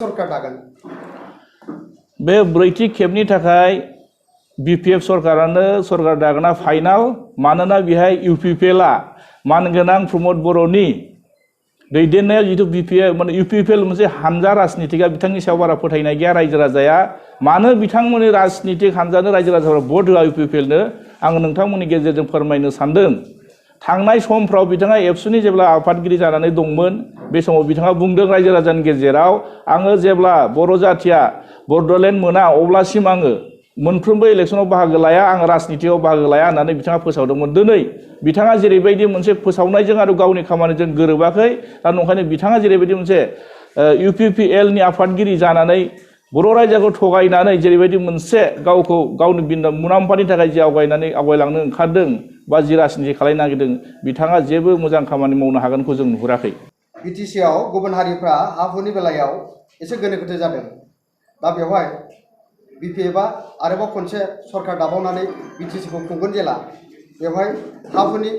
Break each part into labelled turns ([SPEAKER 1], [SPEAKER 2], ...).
[SPEAKER 1] सरकार दागोन
[SPEAKER 2] बे ब्रैथि खेबनि थाखाय बिपिएफ सरकारानो सरकार दागोना फाइनाल मानोना बेहाय इउपिपिएलआ मानगोनां प्रमद बर'नि दैदेननायाव जिथु बिपिएफ माने इउपिपिएल मोनसे हानजा राजनितिका बिथांनि सायाव बारा फोथायनाय गैया रायजो राजाया मानो बिथांमोननि राजनितिक हानजानो रायजो राजाफोरा भट होआ इउपिपिएलनो आं नोंथांमोननि गेजेरजों फोरमायनो सानदों। थांनाय समफ्राव बिथाङा एबसुनि जेब्ला आफादगिरि जानानै दंमोन बे समाव बिथाङा बुंदों रायजो राजानि गेजेराव आङो जेब्ला बर' जाथिया बड'लेण्ड मोना अब्लासिम आङो मोनफ्रोमबो इलेक्सनाव बाहागो लाया आं राजनितियाव बाहागो लाया होननानै बिथाङा फोसावदोंमोन। दिनै बिथाङा जेरैबायदि मोनसे फोसावनायजों आरो गावनि खामानिजों गोरोबाखै दा नंखायनो बिथाङा जेरैबायदि मोनसे इउपिपिएलनि आफादगिरि जानानै बर' रायजोखौ थगायनानै जेरैबायदि मोनसे गावखौ गावनि मुलाम्फानि थाखाय जे आवगायलांनो ओंखारदों बा जि राजनिति खालामनो नागिरदों बिथाङा जेबो मोजां खामानि मावनो हागोनखौ जों नुहुराखै।
[SPEAKER 1] बिटिसिआव गुबुन हारिफ्रा हा हुनि बेलायाव एसे गोनो गोथो जादों। दा बेवहाय बिपिएफआ आरोबाव खनसे सरकार दाबावनानै बिटिसिखौ खुंगोन जेला बेवहाय हा हुनि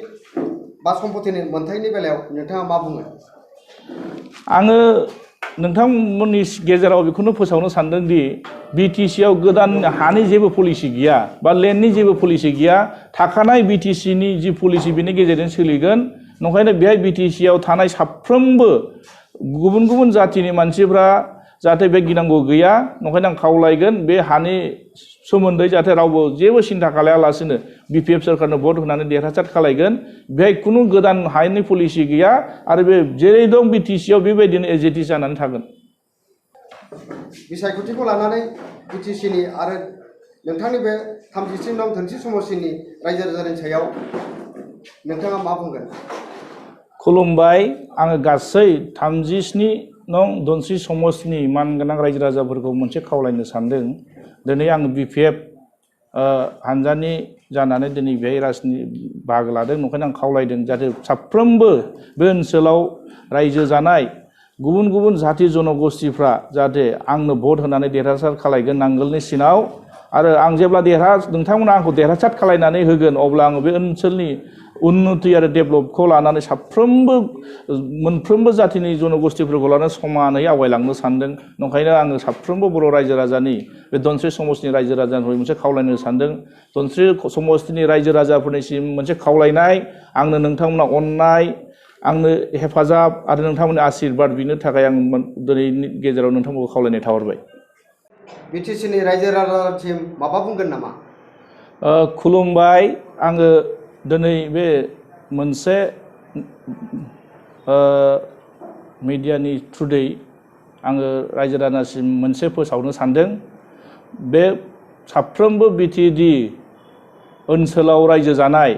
[SPEAKER 1] बा सम्पतिनि मोनथायनि बेलायाव नोंथाङा मा बुङो?
[SPEAKER 2] आङो नोंथांमोननि गेजेराव बेखौनो फोसावनो सानदों दि बिटिसिआव गोदान हानि जेबो पलिसि गैया बा लेन्डनि जेबो पलिसि गैया थाखानाय बिटिसिनि जि पलिसि बेनि गेजेरजों सोलिगोन। नंखायनो बेहाय बिटिसिआव थानाय साफ्रोमबो गुबुन गुबुन जातिनि मानसिफ्रा जाहाथे बे गिनांगौ गैया। नंखायनो आं खावलायगोन बे हानि सोमोन्दै जाहाथे रावबो जेबो सिन्था खालायालासिनो बिपिएफ सरकारनो भट होनानै देरहासार खालायगोन। बेहाय खुनु गोदान हानि पलिसि गैया आरो बे जेरै दं बिटिसिआव बेबायदिनो एजिटि जानानै थागोन।
[SPEAKER 1] बिसायख'थिखौ लानानै बिटिसिनि आरो नोंथांनि बे 33 नं धोनस्रि समष्टिनि रायजो राजानि सायाव नोंथाङा मा बुंगोन?
[SPEAKER 2] खुलुमबाय। आङो गासै 37 नं धोनस्रि समष्टिनि मानगोनां रायजो राजाफोरखौ मोनसे खावलायनो सानदों। दिनै आं बिपिएफ हानजानि जानानै दिनै बेहाय बाहागो लादों। नंखायनो आं खावलायदों जाहाथे साफ्रोमबो बे ओनसोलाव रायजो जानाय गुबुन गुबुन जाति जनगोष्ठीफ्रा जाहाथे आंनो भट होनानै देरहासार खालायगोन नांगोलनि सिनाव आरो आं जेब्ला नोंथांमोना आंखौ देरहासार खालायनानै होगोन अब्ला आङो बे ओनसोलनि उन्नति आरो डेभेलपखौ लानानै मोनफ्रोमबो जातिनि जनगोष्ठीफोरखौ लानानै समानै आवगायलांनो सानदों। नंखायनो आङो साफ्रोमबो बर' रायजो राजानि बे धोनस्रि समष्टिनि रायजो राजाफोरनि मोनसे खावलायनो सानदों। धोनस्रि समष्टिनि रायजो राजाफोरनिसिम मोनसे खावलायनाय आंनो नोंथांमोना अननाय आंनो हेफाजाब आरो नोंथांमोननि आशीर्बाद बिनो थाखाय आं दिनैनि गेजेराव नोंथांमोनखौ खावलायनाय थाहरबाय।
[SPEAKER 1] बिटिसिनि रायजो राजासिम माबा बुंगोन नामा?
[SPEAKER 2] खुलुमबाय। आङो दिनै बे मोनसे मिडियानि थ्रुयै आङो रायजो राजासिम मोनसे फोसावनो सानदों। बे साफ्रोमबो बिटिएडि ओनसोलाव रायजो जानाय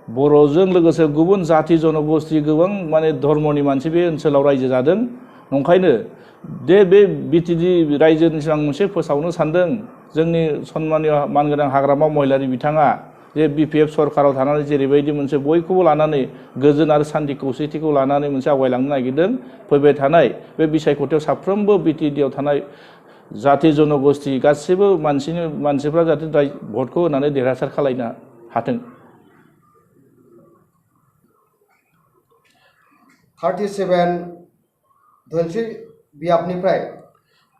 [SPEAKER 2] बर'जों लोगोसे गुबुन जाति जनगोष्ठी गोबां माने धर्मनि मानसि बे ओनसोलाव रायजो जादों। नंखायनो बे बिटिएडि रायजोनि सिगां मोनसे फोसावनो सानदों। जोंनि सन्मानिय मानगोनां हाग्रामा महिलारि बिथाङा जे बिपिएफ सरकाराव थानानै जेरैबायदि मोनसे बयखौबो लानानै गोजोन आरो सान्थि खौसेथिखौ लानानै मोनसे आवगायलांनो नागिरदों फैबाय थानाय बे बिसायख'थियाव साफ्रोमबो बिटिएडिआव थानाय जाति जनगोष्ठी गासैबो मानसिफ्रा जाहाथे भटखौ होनानै देरहासार खालायनो हाथों।
[SPEAKER 1] 37 धोनस्रि बियाबनिफ्राय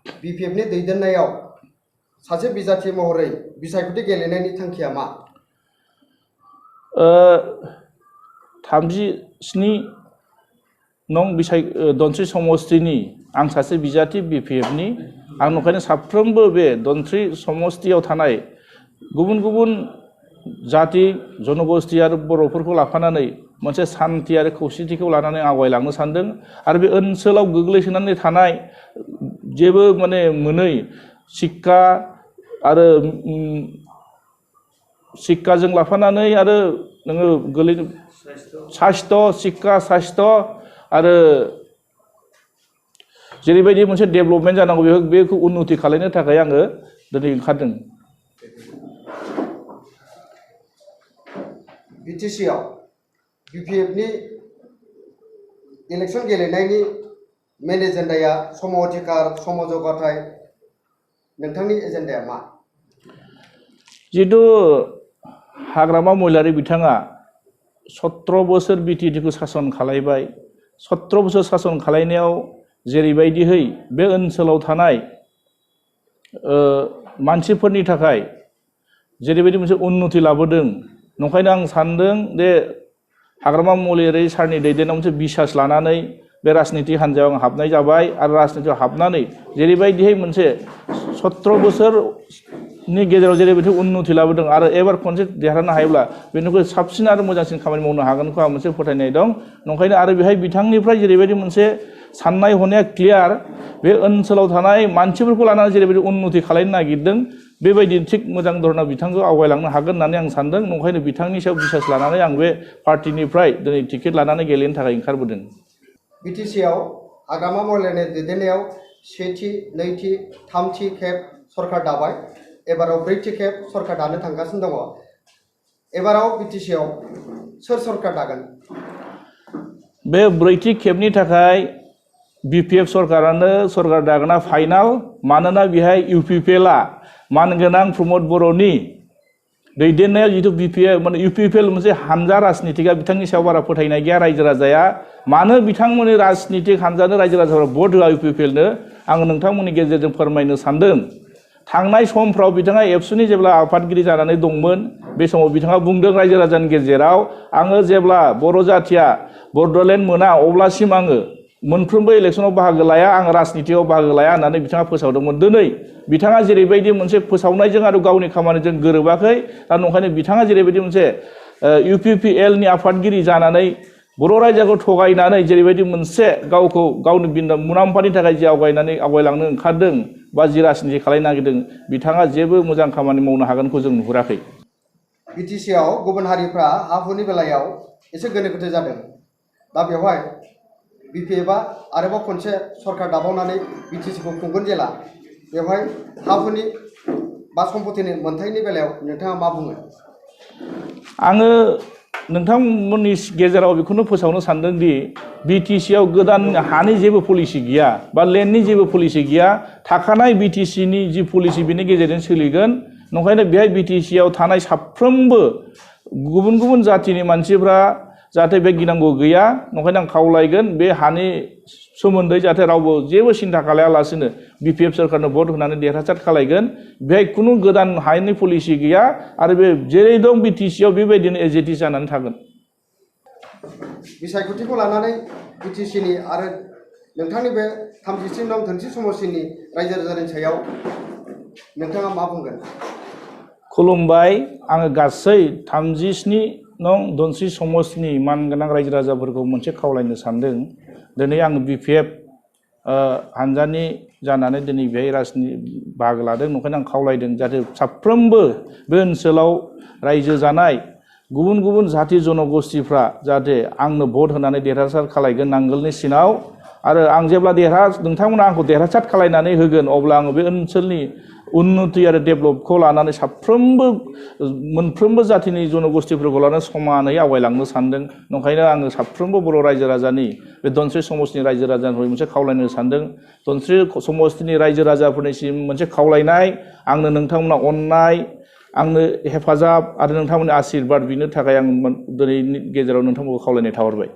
[SPEAKER 1] बिपिएफनि दैदेननायाव सासे बिजाथि महरै बिसायख'थि गेलेनायनि थांखिया मा?
[SPEAKER 2] 37 नं धोनस्रि समष्टिनि आं सासे बिजाथि बिपिएफनि आं नंखायनो साफ्रोमबो बे धोनस्रि समष्टियाव थानाय गुबुन गुबुन जाति जनगोष्ठी आरो बर'फोरखौ लाफानानै मोनसे सान्थि आरो खौसेथिखौ लानानै आवगायलांनो सानदों। आरो बे ओनसोलाव गोग्लैसोनानै थानाय जेबो माने मोनै शिक्षा आरो शिक्षाजों लाफानानै आरो नोङो साइस्थ' शिक्षा साइस्थ' आरो जेरैबायदि मोनसे डेभेलपमेन्ट जानांगौ बेखौ उन्नति खालामनो थाखाय आङो दिनै ओंखारदों।
[SPEAKER 1] बिटिसिआव बिपिएफनि इलेक्सन गेलेनायनि मेन एजेन्डाया सम अधिकार सम जौगाथाय नोंथांनि एजेन्डाया मा?
[SPEAKER 2] जिहेतु हाग्रामा महिलारि बिथाङा 17 बोसोर बिटिएडिखौ सासन खालायबाय। 17 बोसोर सासन खालायनायाव जेरैबायदिहै बे ओनसोलाव थानाय मानसिफोरनि थाखाय जेरैबायदि मोनसे उन्नति लाबोदों नंखायनो आं सानदों जे हाग्रामा महिलारि सारनि दैदेननायाव मोनसे बिसास लानानै बे राजनिति हान्जायाव आं हाबनाय जाबाय आरो राजनितियाव हाबनानै जेरैबायदिहै मोनसे 17 बोसोरनि गेजेराव जेरैबायदि उन्नति लाबोदों आरो एबार खनसे देरहानो हायोब्ला बेनिख्रुइ साबसिन आरो मोजांसिन खामानि मावनो हागोनखौ आं मोनसे फोथायनाय दं नंखायनो आरो बेहाय बिथांनिफ्राय जेरैबायदि मोनसे साननाय हनाया क्लियार बे ओनसोलाव थानाय मानसिफोरखौ लानानै जेरैबायदि उन्नति खालामनो नागिरदों बेबायदि थिग मोजां धरनाव बिथांखौ आवगायलांनो हागोन होननानै आं सानदों नंखायनो बिथांनि सायाव बिसास लानानै आं बे पार्टिनिफ्राय दिनै टिकेट लानानै गेलेनो थाखाय ओंखारबोदों
[SPEAKER 1] बिटिसिआव हाग्रामा महिलारिनि दैदेननायाव सेथि नैथि थामथि खेब सरकार दाबाय एबाराव ब्रैथि खेब सरकार दानो थांगासिनो दङ एबाराव बिटिसिआव सोर सरकार दागोन
[SPEAKER 2] बे ब्रैथि खेबनि थाखाय बिपिएफ सरकारानो सरकार दागोना फाइनाल मानोना बेहाय इउपिपिएलआ मानगोनां प्रमद बर'नि दैदेननायाव जिथु बिपिएफ माने इउपिपिएल मोनसे हानजा राजनितिकआ बिथांनि सायाव बारा फोथायनाय गैया रायजो राजाया मानो बिथांमोननि राजनितिक हानजानो रायजो राजाफोरा भट होआ इउपिपिएलनो आं नोंथांमोननि गेजेरजों फोरमायनो सानदों थांनाय समफ्राव बिथाङा एबसुनि जेब्ला आफादगिरि जानानै दंमोन बे समाव बिथाङा बुंदों रायजो राजानि गेजेराव आङो जेब्ला बर' जाथिया बड'लेण्ड मोना अब्लासिम आङो मोनफ्रोमबो इलेक्सनाव बाहागो लाया आं राजनितियाव बाहागो लाया होननानै बिथाङा फोसावदोंमोन दिनै बिथाङा जेरैबायदि मोनसे फोसावनायजों आरो गावनि खामानिजों गोरोबाखै दा नंखायनो बिथाङा जेरैबायदि मोनसे इउपिपिएलनि आफादगिरि जानानै बर' रायजोखौ थगायनानै जेरैबायदि मोनसे गावखौ गावनि मुलाम्फानि थाखाय जे आवगायलांनो ओंखारदों बा जि राजनिति खालामनो नागिरदों बिथाङा जेबो मोजां खामानि मावनो हागोनखौ जों नुहुराखै
[SPEAKER 1] बिटिसिआव गुबुन हारिफ्रा हा हुनि बेलायाव एसे गोनो गोथो जादों दा बेवहाय बिपिएफआ आरोबाव खनसे सरकार दाबावनानै बिटिसिखौ खुंगोन जेला बेवहाय हा हुनि बा सम्पतिनि मोनथायनि बेलायाव नोंथाङा मा बुङो
[SPEAKER 2] आङो नोंथांमोननि गेजेराव बेखौनो फोसावनो सानदों दि बिटिसिआव गोदान हानि जेबो पलिसि गैया बा लेन्डनि जेबो पलिसि गैया थाखानाय बिटिसिनि जि पलिसि बेनि गेजेरजों सोलिगोन नंखायनो बेहाय बिटिसिआव थानाय साफ्रोमबो गुबुन गुबुन जातिनि मानसिफ्रा जाहाथे बे गिनांगौ गैया नंखायनो आं खावलायगोन बे हानि सोमोन्दै जाहाथे रावबो जेबो सिन्था खालायालासिनो बिपिएफ सरकारनो भट होनानै देरहासार खालायगोन बेहाय खुनु गोदान हानि पलिसि गैया आरो बे जेरै दं बिटिसिआव बेबायदिनो एज इट इज जानानै थागोन
[SPEAKER 1] बिसायख'थिखौ लानानै बिटिसिनि आरो नोंथांनि बे 37 नं धोनस्रि समष्टिनि रायजो राजानि सायाव नोंथाङा मा बुंगोन
[SPEAKER 2] खुलुमबाय आङो गासै 37 नं धोनस्रि समष्टिनि मानगोनां रायजो राजाफोरखौ मोनसे खावलायनो सानदों दिनै आं बिपिएफ हानजानि जानानै दिनै बेहाय बाहागो लादों नंखायनो आं खावलायदों जाहाथे साफ्रोमबो बे ओनसोलाव रायजो जानाय गुबुन गुबुन जाति जनगोष्ठीफ्रा जाहाथे आंनो भट होनानै देरहासार खालायगोन नांगोलनि सिनाव आरो आं जेब्ला नोंथांमोना आंखौ देरहासार खालायनानै होगोन अब्ला आङो बे ओनसोलनि उन्नति आरो डेभेलपखौ लानानै मोनफ्रोमबो जातिनि जनगोष्ठीफोरखौ लानानै समानै आवगायलांनो सानदों नंखायनो आङो साफ्रोमबो बर' रायजो राजानि बे धोनस्रि समष्टिनि रायजो राजाफोरनि मोनसे खावलायनो सानदों धोनस्रि समष्टिनि रायजो राजाफोरनिसिम मोनसे खावलायनाय आंनो नोंथांमोना अननाय आंनो हेफाजाब आरो नोंथांमोननि आशीर्बाद बिनो थाखाय आं दिनैनि गेजेराव नोंथांमोनखौ खावलायनाय थाहरबाय